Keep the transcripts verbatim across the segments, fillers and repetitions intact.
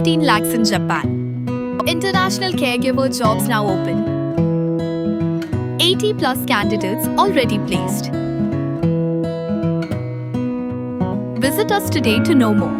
fifteen lakhs in Japan. International caregiver jobs now open. eighty plus candidates already placed. Visit us today to know more.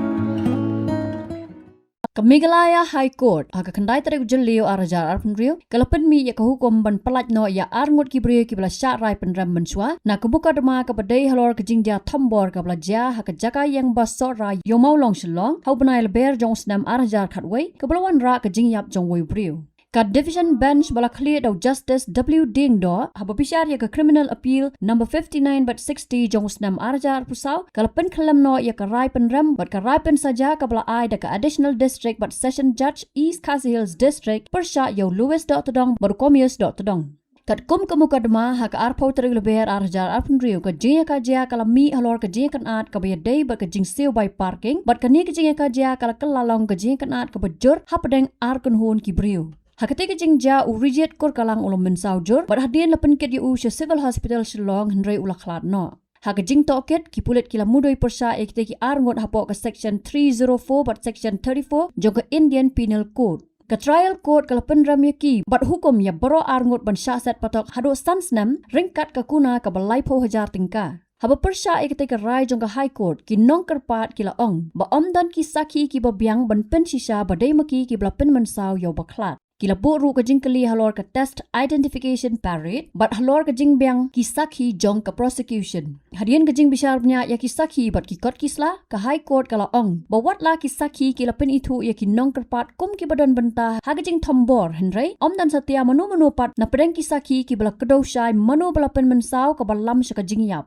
Ka Meghalaya High Court ha ka khyndai tarik u Jylliew ar hajar arphew hynriew ka la pynmih ïa ka hukum ban pyllait noh ïa ar ngut ki briew kiba la shah rai pynrem mynshuwa na ka mukotduma kaba dei halor ka jingjia thombor kaba la jia ha ka jaka ïeng bas Sohra Ïew Mawlong Shillong ha u bnai Lber jong u snem ar hajar khatwei kaba la wanrah ka jingïap jong uwei u briew. Ka Division Bench ba la khlieh da u Justice W Diengdoh haba bishar ïa ka Criminal Appeal number fifty-nine bad sixty jong u snem ar hajar arphew saw ka la pynkhyllem noh ïa ka rai pynrem bad ka rai pynsaja kaba la ai da ka Additional District bad Session Judge East Khasi Hills District pyrshah ïa u Louis Dohtdong bad u Komius Dohtdong. Katkum ka mukotduma ha ka arphew tarik u Lber ar hajar arphew hynriew ka jingïakajia ka la mih halor ka jingïakynad kaba ïadei bad ka jingsiew bai parking bad kane ka jingïakajia ka la kylla long ka jingïakynad kaba jur hapdeng ar kynhun ki briew. Ha katei ka jingjia u Rijied Kurkalang u la mynsaw jur bad hadien la pynkit ïa u sha Civil Hospital Shillong hynrei u la khlad noh. Ha ka jingtohkit ki pulit ki la mudui pyrshah ïa kitei ki ar ngut hapoh ka Section three zero four bad Section thirty-four jong ka Indian Penal Code. Ka Trial Court ka la pynrem ïa ki bad hukum ïa baroh ar ngut ban shah set patok haduh san snem ryngkat ka kuna kaba laiphew hajar tyngka. Haba pyrshah ïa katei ka rai jong ka High Court ki nongkyrpad ki la ong ba ym don ki sakhi kiba biang ban pynshisha ba dei ma ki kiba la pynmynsaw ïa u bakhlad. Ki la buh ruh ka jingkylli halor ka test identification parade bad halor ka jingbiang ki sakhi jong ka prosecution. Hadien ka jingbishar bniah ïa ki sakhi bad ki kot ki sla, ka High Court ka la ong ba wat la ki sakhi ki la pynithuh ïa ki nongkyrpad kum kiba don bynta ha ka jingthombor hynrei ym don satia mano mano pat napdeng ki sakhi kiba la kdew shai mano ba la pynmynsaw kaba lam sha ka jingïap.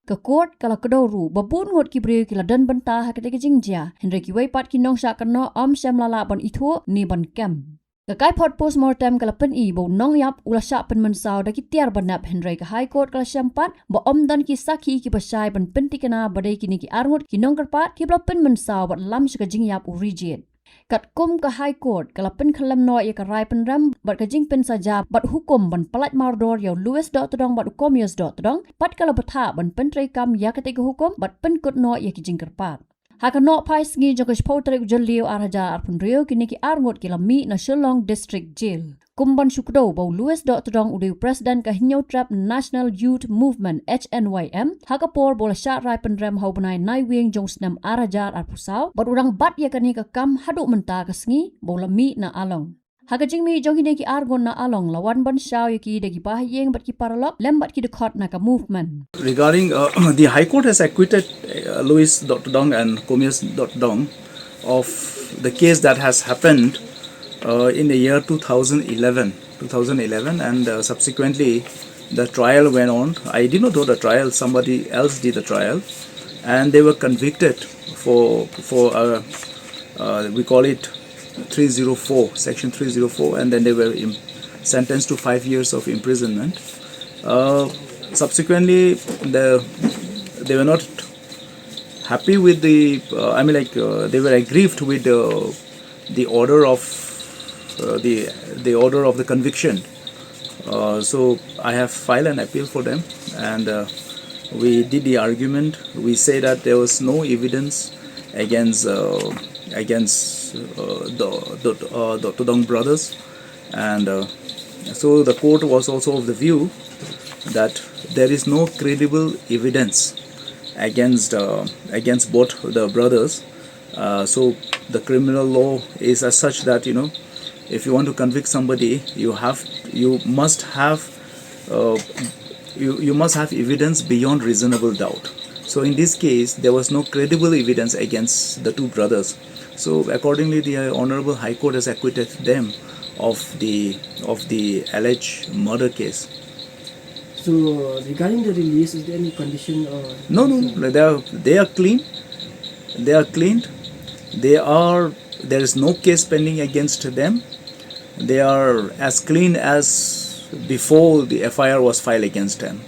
Ka court ka la kdew ruh ba bun ngut ki briew ki la don bynta ha katei ka jingjia hynrei kiwei pat ki nongshah kynnoh ym shym la lah ban ithuh ne ban kem. Ka kaipod postmortem ka la pyni ba u nongïap u la shah pynmynsaw da ki tiar ba nep hynrei ka High Court ka la shem pat ba ym don ki sakhi kiba shai ban pynthikna ba dei kine ki ar ngut ki nongkyrpad kiba la pynmynsaw bad lam sha ka jingïap u Rijied. Katkum ka High Court ka la pynkhyllem noh ïa ka rai pynrem bad ka jingpynsaja bad hukum ban pyllait mardor ïa u Louis Dohtdong bad u Komius Dohtdong bad ka la bthah ban pyntreikam ïa katei ka hukum bad pynkut noh ïa ki jingkyrpad. Ha ka nohphai sngi jong ka shiphew tarik u Jylliew ar hajar arphew hynriew kine ki ar ngut ki la mih na Shillong District Jail. Kum ban shu kdew ba u Louis Dohtdong u dei u President ka Hynñiewtrep National Youth Movement H N Y M ha ka por ba u la shah rai pynrem ha u bnai Naiwieng jong u snem ar hajar arphew saw bad u dang bat ïa kane ka kam haduh mynta ka sngi ba u la mih na Along. Ha ka jingmih jong kine ki ar ngut na Along la wan ban shaw ïa ki da ki bahaïing bad ki paralok lem bad ki dkhot na ka movement. Regarding, uh, the High Court has acquitted, uh, Louis Dohtdong and Komius Dohtdong of the case that has happened, uh, in the year two thousand eleven, two thousand eleven, and, uh, subsequently the trial went on. I did not do the trial, somebody else did the trial, and they were convicted for, for, uh, uh, we call it three zero four, section three zero four, and then they were im- sentenced to five years of imprisonment. Uh, subsequently, the, they were not happy with the, uh, I mean, like, uh, they were aggrieved with the, the order of, uh, the, the order of the conviction. Uh, so I have filed an appeal for them, and, uh, we did the argument. We say that there was no evidence against, uh, against, uh, the, the, uh, the Dohtdong brothers, and, uh, so the court was also of the view that there is no credible evidence against, uh, against both the brothers. Uh, so the criminal law is as such that, you know, if you want to convict somebody, you have, you must have, uh, you, you must have evidence beyond reasonable doubt. So in this case, there was no credible evidence against the two brothers. So accordingly, the Honorable High Court has acquitted them of the, of the alleged murder case. So, uh, regarding the release, is there any condition or No, no, no. They are, they are clean. They are cleaned. They are, there is no case pending against them. They are as clean as before the F I R was filed against them.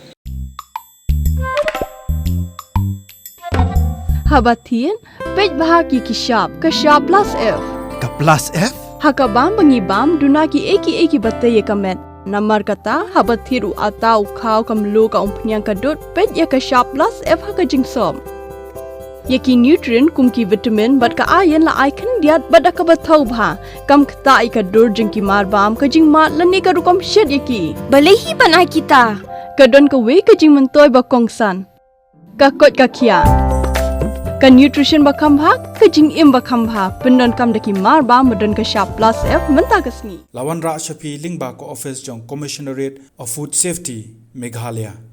Haba thied, peit bha ki ki shap, ka shap plus F. Ka plus F? Ha ka bam ba ngi bam, duna ki ei ki ei kiba tei ïa ka met. Namar kata, haba thied u atta, u khaw, ka mluh, ka umphniang, ka dud, peit ïa ka shap plus F ha ka jingsop. Ïa ki nutrient kum ki vitamin bad ka iron la ai khyndiat bad da kaba thaw bha. Kam ktah ïa ka dur jong ki marbam, ka jingmad lane ka rukom shet ïa ki. Balei hi ban ai kita? Ka don kawei ka jingmyntoi ba kongsan. Ka koit ka khiah. Ka nutrition ba kham bha, ka jingim ba kham bha. Pyndonkam da ki marbam ba don ka shap plus F mynta ka sngi. La wanrah sha phi lyngba ka office jong Commissionerate of Food Safety, Meghalaya.